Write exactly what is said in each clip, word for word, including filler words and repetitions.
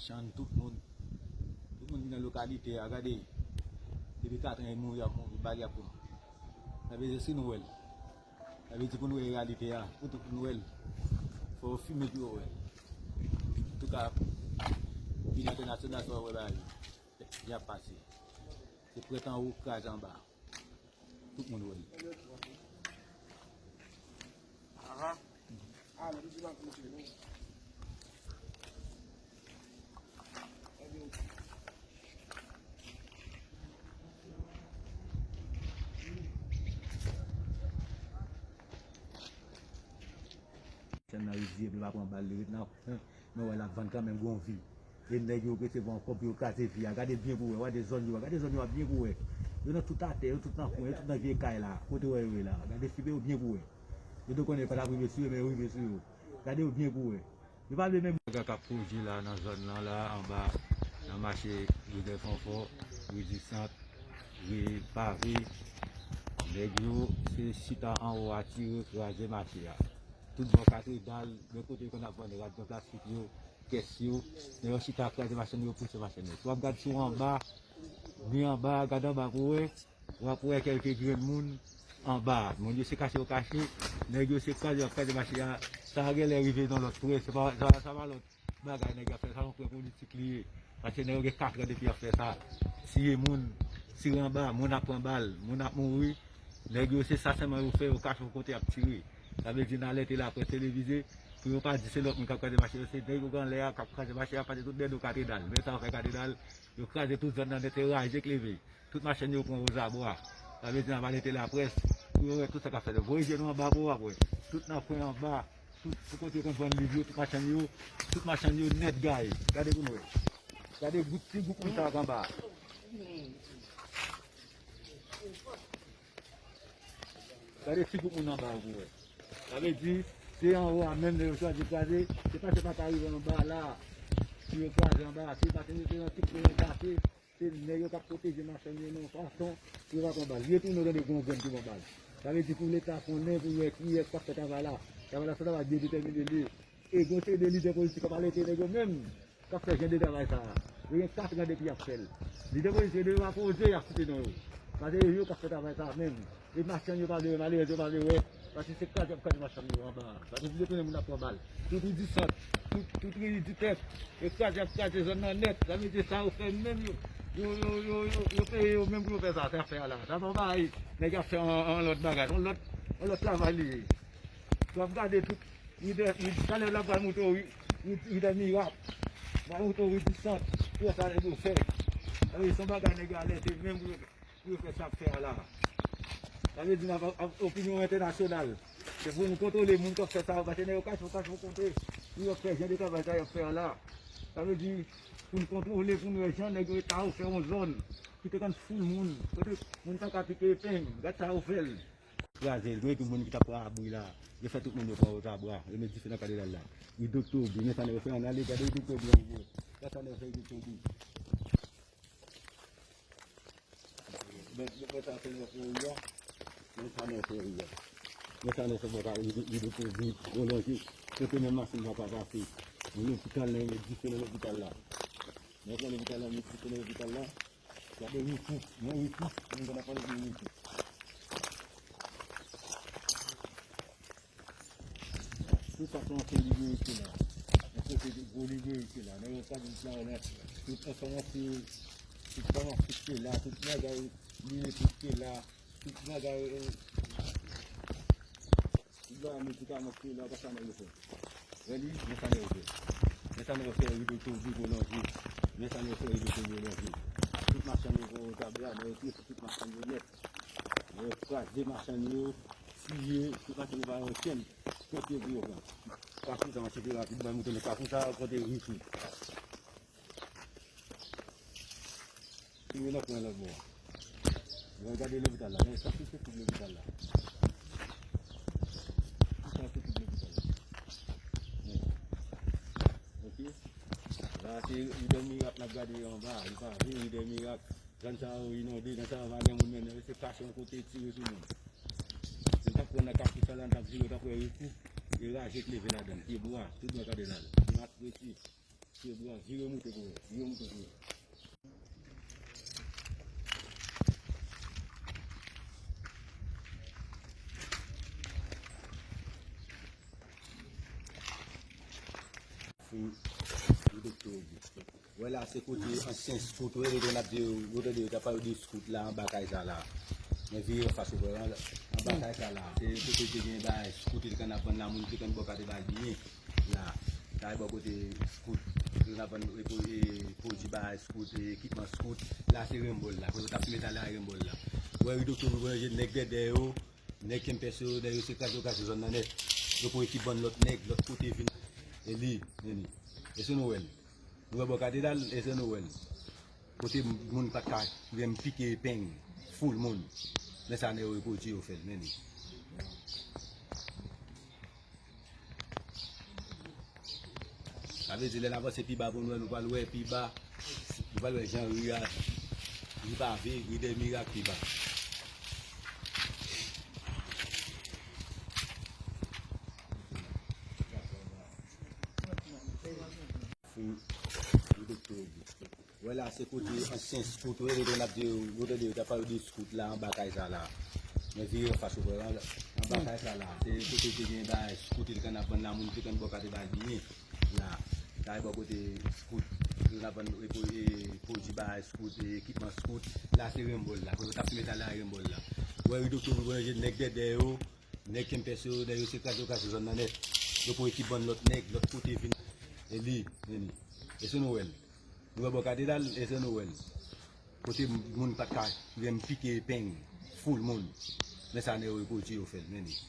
Chan, tout moun, tout moun ki nan lokalite a, gade, depi katran e mouri, ap mouri, bal y ap pran. Sa vle di si nou wè l, sa vle di pou nou wè reyalite a, pou tout moun wè l, fò yo filme pou yo wè l. Antouka, peyi entènasyonal, fò yo wè bagay yo, jan y ap pase. Se prèt anwo, kraze anba. Tout moun wè l. Sèlman rizye, epi l pa pran bal, li ret nan fen, men wè l ap vann kanmenm, gon vi. E nèg yo resevwa yon kòb pou yo kraze vi a. Gade l byen pou wè. Gade zòn yo a. Gade zòn yo a byen pou wè. Yo nan tout atè, yo tout nan kwen, yo tout nan vye kay la. Kote wè yo ye la. Gade fime yo byen pou wè. Yo te konnen pa t ap rive sou yo, men yo rive sou yo. Gade yo byen pou wè. Yo pa vle menm. Nèg la k ap koze la nan zòn nan la, anba, nan mache Jozèf Anfò, ri di Sant, ri pave. Nèg yo se chita anwo a tire, kraze mache a. Tout bò katedral, men kote yo konn ap vann rad nan plastik yo, kès yo, nèg yo chita kraze machann yo, pouse machann yo. Si w ap gad sou anba, ni anba, gad anba pou wè, w ap wè kèlke grenn moun anba. Moun yo se kache yo kache, nèg yo se kraze y ap kraze mache a. Sa a genlè rive nan lòt twè, se pa, sa, sa pa lòt bagay nèg yo ap fè, sa yon pwen politik li ye. Paske nèg yo gen katran depi y ap fè sa. Tiye moun, tire anba, moun ap pran bal, moun ap mouri. Nèg yo se sa sèlman yo fè, yo kache yon kote y ap tire. Sa vle di n alète laprès televize, pou yo pa di se lòt moun k ap kraze mache yo, se nèg yo k anlè a k ap kraze mache a, pase tout dèyè do katedral. Men sa yo fè katedral, yo kraze tout zòn nan nèt, se raje k leve. Tout machann yo pran ozabwa. Sa vle di n ap alète laprès, pou yo wè tout sa k ap fèt. Voye je nou anba pou w ap wè. Tout nan kwen anba, tout, tout kote yo konn vann liv yo, tout machann yo, tout machann yo nèt gaye. Gade pou nou wè. Gade gwoup, ti gwoup moun sa yo k anba. Gade ti gwoup moun anba yo pou wè. Sa vle di, se anwo a menm lè yo chwazi kraze, se pa se pa ta rive anba la, pou yo kraze anba, se pa se yo te nan tout peyi kase, se nèg yo k ap pwoteje machann yo nan yon fason pou yo pa pran bal. Yo tounen yo tande gon grenn ki pran bal. Sa vle di pou Leta konnen pou wè kiyès k ap fè travay la. Travay la se yon travay byen detèmine li ye. E gon seri de lidè politik k ap alète nèg yo menm k ap fè jan de travay sa a. Yo gen katran depi y ap fè l. Lidè politik yo dwe pa poze y ap site non yo. Paske se yo k ap fè travay sa a menm. E machann yo pa vle wè, malerèz yo pa vle wè. Paske se kraze y ap kraze machann yo anba a. Paske si yo tounen moun ap pran bal. Tout ri di Sant, tout, tout ri di Tèt. Yo kraze y ap kraze zòn nan nèt. Sa vle di sa yo fè menm yo. Yo, yo, yo, yo, yo peye yo menm pou yo fè sa, sa y ap fè a la. Sa pa yon bagay nèg ap fè yon, yon lòt bagay. Yon lòt, yon lòt travay li ye. Si w ap gade tout Ri dè, ri, talè l ap pral monte ri, ri, ri dè mirak. Pral monte ri di Sant. Pou wè sa nèg yo fè. Sa vle di se yon bagay nèg yo alète menm pou yo, pou yo fè sa ap fè a la. Sa vle di n ap, ap opinyon entènasyonal. Se pou nou kontwole moun k ap fè sa yo, paske nèg yo kache, kache yon kote pou yo fè jan de travay sa y ap fè a la. Sa vle di pou nou kontwole, pou nou wè jan nèg yo ta fè yon zòn ki te konn foul moun, kote moun pa ka pike epeng, gad sa yo fè l. Kraze l, gen tout moun ki t ap pran abri la. Yo fè tout moun yo pran ozabwa. Yo met dife nan katedral la. Ri Doktè Obi, men sa nèg yo fè an ale, gade ri Doktè Obi an vre. Gade sa nèg yo fè ri Doktè Obi. Men, men, men sa fè nèg yo fè ri a. Men sa nèg yo fè ri a. Men sa nèg yo fè bò ka ri, ri Doktè Obi, Boulanje. Kote menm machin pa ka pase. Nan lopital la, yo met dife nan lopital la. Nèg yo pran lopital la, met dife nan lopital la. Gade ri tou, men ri tou, moun konn ap pale de ri tou. Tout sa se yon seri de verite la. Yon seri de gwo li verite la. Nèg yo ka di sa, men tout enfòmasyon, tout fanmastik te la, tout bagay li tout te la, tout bagay, eh, Tout bagay medikaman ki la, pa sa nèg yo fè. Wè li, men sa nèg yo fè. Men sa nèg yo fè, ri Doktè Obi Boulanje. Men sa nèg yo fè, ri Doktè Obi Boulanje. Tout machann yo pran ozabwa, nèg yo touye tout machann yo nèt. Nèg yo kraze machann yo, tiye, tout machann yo pa gen okenn kote pou yo pran. Kafou sa, mache pi rapid, ban m tounen Kafou sa, kote ri tou. Tounen nan kwen lòt bò a. Mwen gade lopital la, men sa se tout lopital la. Tout sa se tout lopital la. Men. Ok. La se ri dè mirak n ap gade anba, li pa vre ri dè mirak. Zòn sa yo inonde, zòn sa yo pa gen moun mennen, se kache yon kote tire sou moun. Si n t ap pran nan Kafou sa la, n t ap jire, n t ap wè ri tou, e raje k leve ladan l, pye bwa, tout bò katedral, mirak rete. Vire moute pou mwen, vire moute pou mwen. Fou, li te tou. Wè la, se kote ansyen scout, wè, lè n ap di yo, yo tande yo t ap pale de scout la, anba kay sa la. Men vire anfas ou wè, anba kay sa la. Se kote te gen bagay scout, te konn ap vann la, moun te konn bò kote bagay byen la. Sa e bò kote scout, te konn ap vann, e, e, pwodui bagay scout, e, ekipman scout. La se Rembòl la, kote yo t ap fimen talè a Rembòl la. Wè, rido tou, wè, nèg dèdè yo, nèg kenpès yo, dèyè yo se kraze yo kraze zòn nan nèt. Yo pran ekip bann lòt nèg, lòt kote vin. E li, men li. Èske nou wè l? Nou wè bò katedral, èske nou wè l? Kote moun pa t ka menm pike epeng, foul moun. Men sa nèg yo repwodui yo fè l, men li. Sa vle di, lè n avanse pi ba pou nou wè, nou pral wè pi ba, nou pral wè jan ri a, ri pave, ri dè mirak pi ba. Fou, ri doktè Auguste. Wè la, se kote ansyen scout, wè, lè n ap di yo, yo tande yo t ap pale de scout la, anba kay sa la. Men vire anfas ou wè, anba kay sa la. Se kote te gen bagay scout, te konn ap vann la, moun te konn bò kote bagay byen la. Sa e bò kote scout, te konn ap vann, e, pwodui bagay scout, e, ekipman scout. La se Rembòl la, kote yo t ap fimen talè a Rembòl la. Wè, rido tou, wè, nèg dèdè yo, nèg kenpès yo, dèyè yo se kraze yo kraze zòn nan nèt. Yo pran ekip bann lòt nèg, lòt kote vin. E li, men li. Èske nou wè l? Nou wè bò katedral, èske nou wè l? Kote moun pa t ka menm pike epeng, foul moun. Men sa nèg yo repwodui yo fè l, men li.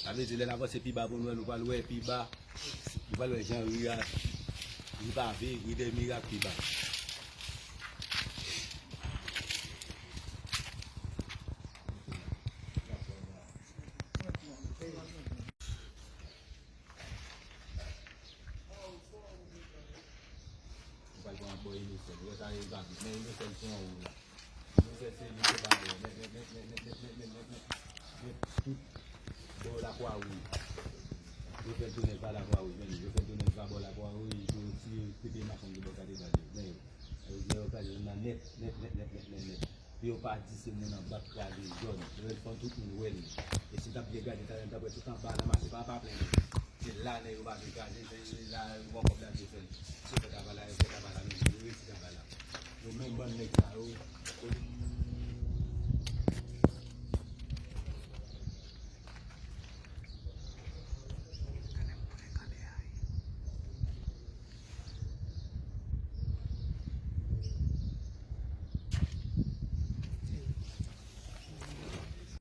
Sa vle di, lè n avanse pi ba pou nou wè, nou pral wè pi ba, nou pral wè jan ri a, ri pave, ri dè mirak pi ba. Ou pral pran bò Inosèl. Ou wè sa, e pa vit. Men Inosèl se anwo la. Inosèl se li se pa bò. Men, men, men, men, men, men, men, men, men, men, tout bò Lakwa Wouj. Yo fè l tounen pa Lakwa Wouj, men yo fè l tounen pa bò Lakwa Wouj, yo tire, pete machann ki bò katedral yo. Men yo, yo, yo kraze zòn nan nèt, nèt, nèt, nèt, nèt, nèt, nèt. Pou yo pa di se moun anba k kraze zòn. Yo fè tout moun wè l. E si n t ap byen gade, talè n t ap wè tout anba nan mache pa, pa plen. Se la nèg yo pa vle kraze, se la yo pran kòb la, yo fè l. Se fè travay la, yo fè travay la, men yo reyisi travay la. Yo menm bann nèg sa yo.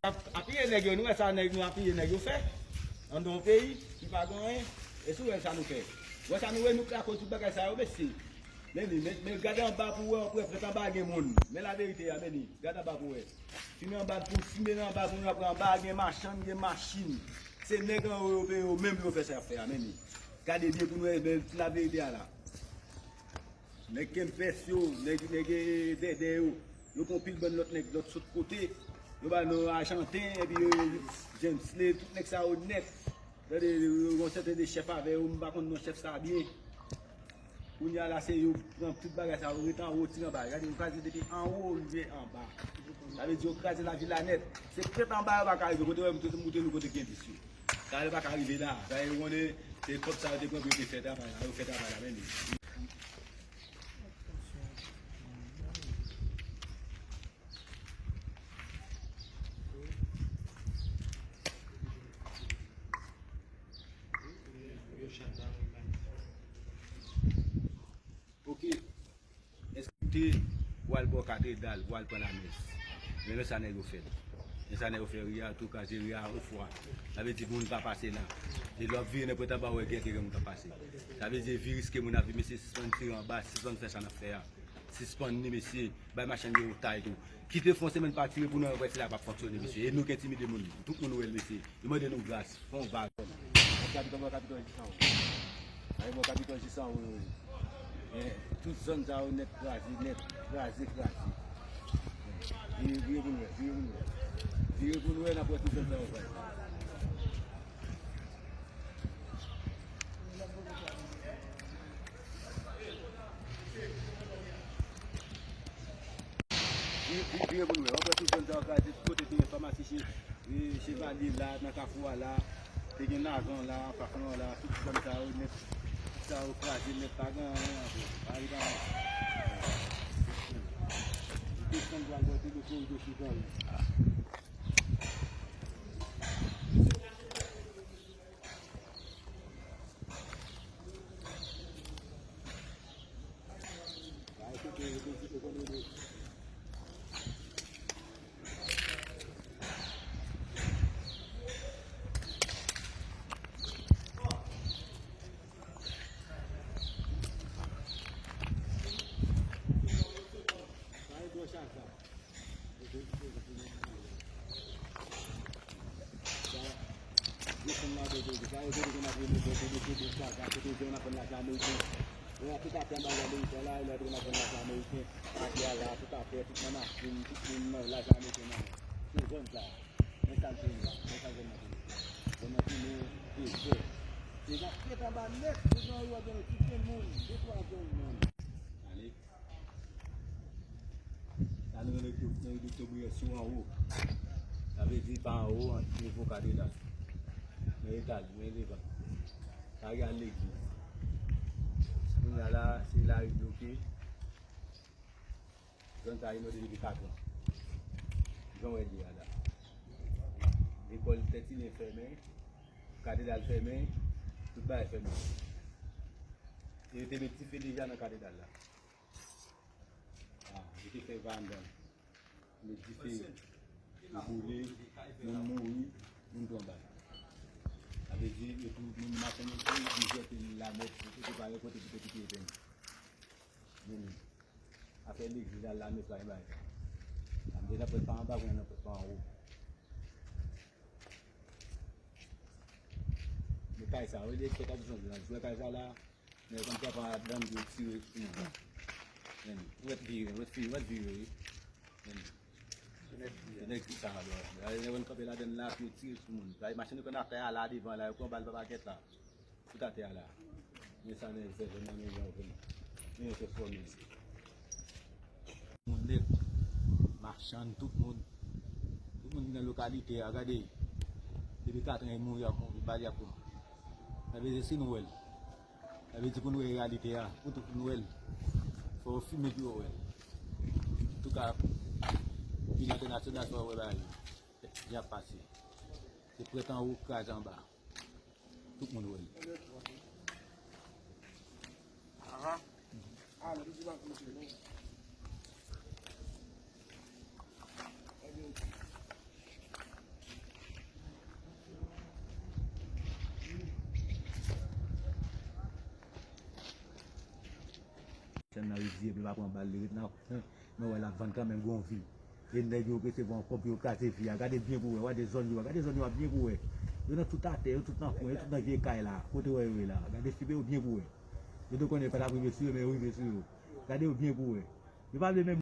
Ap-, apiye nèg yo, nou wè sa nèg nou apiye nèg yo fè. Anndan yon peyi ki pa gen anyen. E si w wè sa nou fè. Wè sa nou wè nou k lakoz tout bagay sa yo, mesye. Men li, men, men gade anba pou wè, ou prè prèt anba gen moun. Men laverite a, men li. Gade anba pou wè. Fimen anba pou, fimen anba pou nou apre anba gen machann, gen machin. Se nèg anwo yo peye yo menm yo fè sa y ap fè a, men li. Gade byen pou nou wè, men laverite a la. Nèg kenpès yo, nèg, nèg, eh, dèdè yo, yo pran pil bann lòt nèg lòt sot kote. Yo ba non Ajanten, epi yo, James Slay, tout nèg sa yo nèt. Tande, yo, yo, yon sèten de chèf avè yo, m pa konn non chèf sa byen. Kounye a la, se yo pran tout bagay sa yo, ret anwo, tire anba. Gade, yo kraze depi anwo, rive anba. Sa vle di, yo kraze lavil la nèt. Se prèt anba yo pa ka rive, kote yo moute, moute nou kote gen vis yo. Sa yo pa ka rive la. Sa yo konnen, se kòb sa yo te pran pou yo te fè travay la, yo fè travay la, men li. Ok. Èske w te w al bò katedral, w al pran lamès? Men, men sa nèg yo fè. Men sa nèg yo fè, ri a tou kraze, ri a yon fwa. Sa vle di moun pa pase la. E lè w ap vire nan pwent anba, w wè gen, gen moun k ap pase. Sa vle di viris ke moun ap viv, mesye, sispann tire anba, sispann fè sa n ap fè a. Sispann li, mesye. Bay machann yo tay tou. Kite fè yon semèn pa tire pou nou wè si la p ap fonksyone, mesye. E nou k entimide moun. Tout moun wè l, mesye. Yo mande nou gras. Fè yon vag. Bò Kapitòl, bò Kapitòl jis anwo. Ay, bò Kapitòl jis anwo yo ye. Tout zòn sa yo nèt kraze, nèt kraze, kraze. Vire, vire pou nou wè, vire pou nou wè. Vire pou nou wè, n ap wè tout zòn sa yo kraze. E, Chevalye la, nan Kafou a la, te gen Nazon la, anfas nou an la, tout zòn sa yo nèt, tout sa yo kraze nèt, pa gen anyen ankò. Pa gen anyen. Desann pral bò, te de koridò sou zòn. Allez. Sa nou rele nan Dokto Briyè sou anwo. Sa vle di pa anwo, an nivo katedral. Men etaj, men devan. Sa rive al legliz. Kounye a la, se lari bloke. Zòn sa inonde depi katran. Jan w wè l ye a la. Lekòl Tètinen fèmen, katedral fèmen, tout bagay fèmen. E yo te met dife deja nan katedral la. Ah, yo te fè va anndan. Met dife, yo boule, moun mouri, moun pran bal. Sa vle di, yo tou, moun mache nan tou, yo jete la nèt, yo te pare kote pou te kite etenn. Vini. Afè legliz la, lame sa, e bay. Lame la pwèt pa anba, kounye a nan pwèt pa anwo. Men kay sa, wè, li ekspè tradisyon, nan jwè kay sa la, men konn sa pa dan yo tire sou moun. Men, wèt vire, wèt vire, wèt vire, wi. Men, se nèg sa, lè yo kanpe ladan la, yo tire sou moun. Sa, machin yo konn afè a la devan la, yo pran bal pa pakèt la. Tout atè a la. Men sa nèg fè, jwenn nan men yo vini. Men yo fè fòme. Moun nèt, machann, tout moun. Tout moun ki nan lokalite a, gade. Depi katran, y ap mouri, y ap mouri, bal y ap pran. Sa vle di si nou wè l. Sa vle di pou nou wè reyalite a, pou tout moun wè l. Fò yo filme pou yo wè l. Antouka, vin entènasyonal, fò yo wè bagay yo. Jan ap pase. Se prèt anwo, kraze anba. Tout moun wè l. Sèn nan rizye, epi pa pran bal, li ret nan, nan wè l ap vann kanmenm, gon vi. E nèg yo resevwa yon kòb, yo kraze vi a. Gade byen pou wè, gade zòn yo a, gade zòn yo a byen pou wè. Yo nan tout atè, yo tout nan kwen, yo tout nan vye kay la. Kote wè yo ye la? Gade fimen yo byen pou wè. Yo te konnen pa t ap rive sou yo, men yo rive sou yo. Gade yo byen pou wè. Yo pa vle menm.